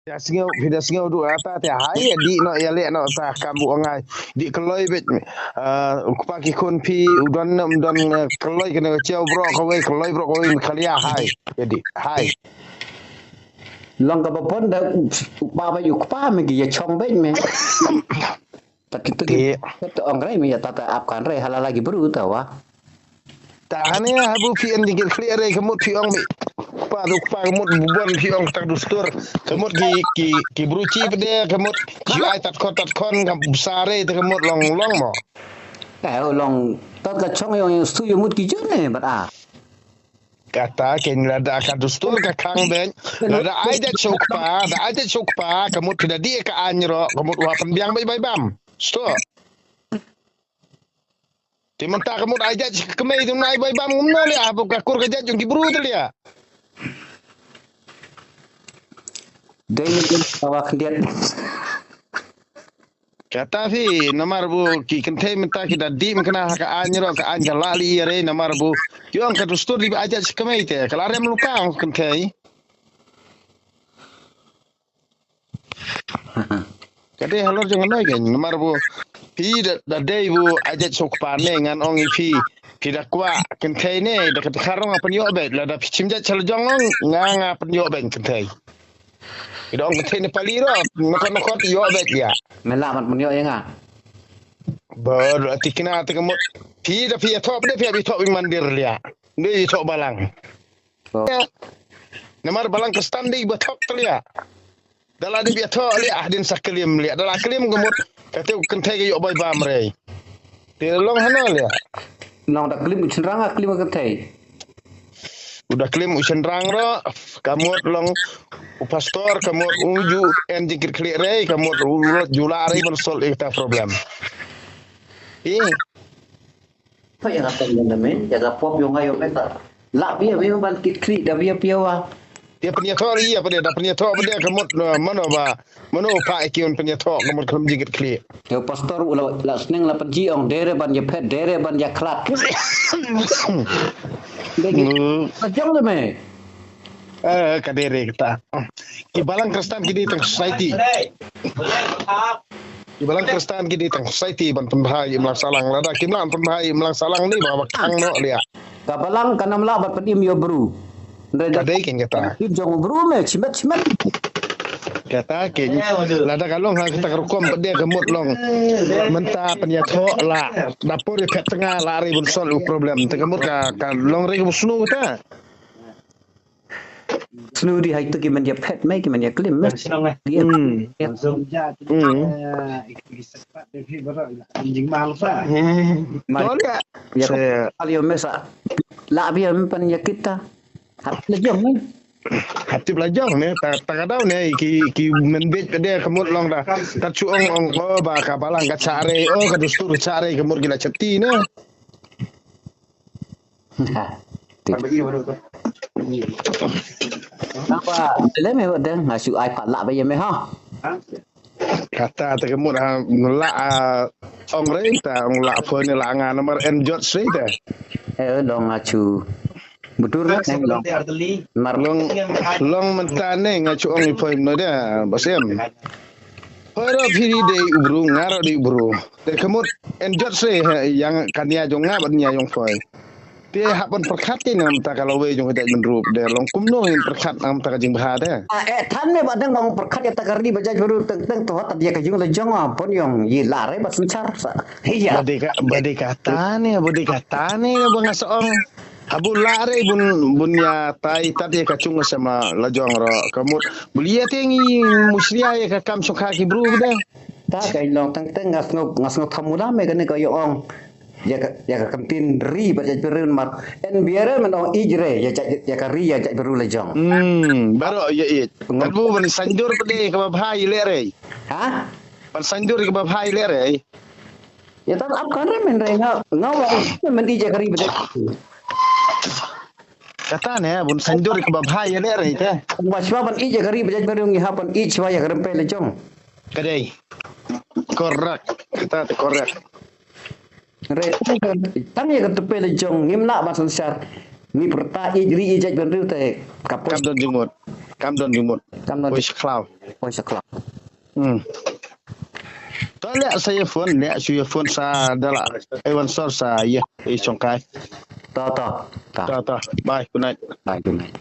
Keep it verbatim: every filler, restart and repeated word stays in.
Phi da sngew, phi da sngew duh ata te hai, ïa dih noh, ïa leh noh ta kam u ong ai. Dih kloi beit. Ah, u kpa ki khun phi, u don ne um don, eh, kloi kane ka chew bro kawei, kloi bro kawei, khalia hai. Ïa dih, hai. Long kaba pon da u kpa beit, u kpa me ki ïa chong beit me. Ta ki tu ki Te. Tu ong rei me ïa ta ta ap kan rei halala ki bru ta wa. Ta hane ha bu phi en jingkit khlieh rei ka mut phi ong mi. Kpa tu kpa ka mut bu bon phi ong ta dustur. Ka mut ki, ki, ki bru chi pde ka mut ki ai tat khon tat khon ka bsa rei te ka mut long long mo. Ka long ta ka chong yong yong stu yong mut ki jun ne bat a. Kata ken lada ka dustur ka khang beit. Lada ai jait sha u kpa, da ai jait sha u kpa, ka mut phi da dih ka aiñ ro, ka mut wa pynbiang beit bai bam. Sto. Te mynta ka mut ai jait sha ka kmei tu nai bai bam ngum no lia, ha ka kur ka jait jong ki bru te lia. Dei ni ka wa khyndiat. Kata phi, namar bu ki kynthei mynta ki da dih mynta ha ka aiñ ro, ka aiñ ka lah li ïa rei, namar bu ki ong ka dustur dei ba ai jait sha ka kmei te, ka la rem luka ong kynthei. Ka dei halor jong ka noi kein, namar bu phi da, da dei bu ai jait sha u kpa ne ngan ong ïa phi, phi da kwah kynthei ne, da ka dkhar ong nga pynïoh beit, lada phi chim jait sha la jong ong nga, nga pynïoh beit kynthei. Ki dong kynthei Nepali ro, nokot nokot ïoh beit ïa. Me lah ban pynïoh ïa nga. Bad tikna te ka mut. Phi da phi ïathoh, phi da phi ïathoh ïa mandir ïa. Nde ïathoh balang. Oh. Namar balang Kristan dei ba thok te ïa. Da la dei ba ïathoh ïa, ah, dei sa klim ïa. Da la klim ka mut. Kata u kynthei ka ïoh bai bam rei. Te long hano ïa. Long da klim u shynrang, ah, klim ka kynthei. U da klim u shynrang ro, ka mut long u pastor, ka mut u ju en jingkit khlieh rei, ka mut u ju lah rei ban solve ïa kata problem. Ih. Pha ïa ka teng ban da me, ïa ka pop yong nga yong me ta. Lah phi ïa me ban kit khlieh da phi ïa phi ïa wa. Ïa pynïathoh ïa phi da pynïathoh phi da ka mut, eh, mano ba, mano pha ïa ki un pynïathoh ka mut khlem jingkit khlieh. Ïa u pastor u la, la sneng la pynji ong dei re ban ïa phet, dei re ban ïa khlad. Dei ki, hmm, la jong le me. Eh, ka dei re kata. Ki balang Kristan ki dei tang society. Ki balang Kristan ki dei tang society ban pynbha ïa imlang sahlang, lada kim lah pynbha ïa imlang sahlang ni ba ba khang noh lia. Ka balang kan ym lah ban pynim ïa u bru. Ka dei kein kata. Ki jong u bru me chimet chimet. Kata kein lada ka long ha kata ka rukom pat de ka mut long. Mynta pynïathoh lah. Da por ïa phet tnga lah rei bun solve u problem. Te ka mut ka, ka long rei ka bu snu kata. Snu dei hai tu ki man ïa phet me, ki man ïa klim me. Shnong me. Dia. Hmm. Hmm. Jingmal pa. Hmm. Ïa ka pal ïa me sa. La bia me pan ïa kita. Hap la jong me. Hap tip la jong me. Ta, ta ka daw ne ki, ki men bit ka dia ka mut long da. Ta chu ong ong ko ba ka balang ka chare, oh ka dustur chare ka mut ki la chati ne. Napa le me dang nga shu ai pha lah ba ïa me ha. Kata te ka mut ha la, ah, ong rei ta ong la phone la nga namar en jot sei ta. Eh, long nga shu betul ne long. Mar long long mynta ne nga shu ong i phone no da ba sem. Hoi ro phi dei u bru, nga ro dei u bru. Te ka mut en jot se ha, ïa ka nia jong nga bad nia jong phoi. Te hap ban pyrkhat te na ka bynta ka lawei jong ka jaitbynriew. Te long kumno ngin pyrkhat na ka bynta ka jingbha te. Ah, eh, than me ba dang ong pyrkhat ïa ta ka ri ba jaitbynriew teng teng to ta ïa ka jong la jong ah, pon ïong ïa la re ba synshar sa. Ïa. Ba dei ka, ba dei kata ne, ba dei kata ne ba nga sa ong. Haba lah re bun, bun ïa tai tat ïa ka chung ka sem la jong ro. Ka mut bun ïa te ngi mushlia ïa ka kam shongkha ki bru bad. Ta ka long teng teng nga sngew, nga sngew tham mula me kane ka ïa ong. Ïa ka, ïa ka ktien ri bad jaitbynriew mar. En biere men ong ij re ïa jait, ïa ka ri ïa jaitbynriew la jong. Hmm, baroh ïa ij. Kat bu ban sanjur pde kaba bha ïa le re. Ha? Ban sanjur kaba bha ïa le re. Ïa ta ap kan re men re nga, nga wa men ij ïa ka ri bad. Kata ne bun sanjur kaba bha ïa le re te. Ba shwa ban ij ïa ka ri bad ngi hap ban ij shwa ïa ka ri pe le jong. Ka dei. Correct. Kata te correct. Re tang ïa ka tepe le jong ngim lah ban synshar. Ngi pyrta ij ri ij jaitbynriew te ka pos. Kam don jingmut. Kam don jingmut. Kam don. Poi sha khlaw. Poi sha khlaw. Hmm. To leh sa ïa phone, leh shu ïa phone sa da la. Ai wan sor sa ïa, ïa shongkai. To, to, to. To, to. Bye, good night. Bye, good night.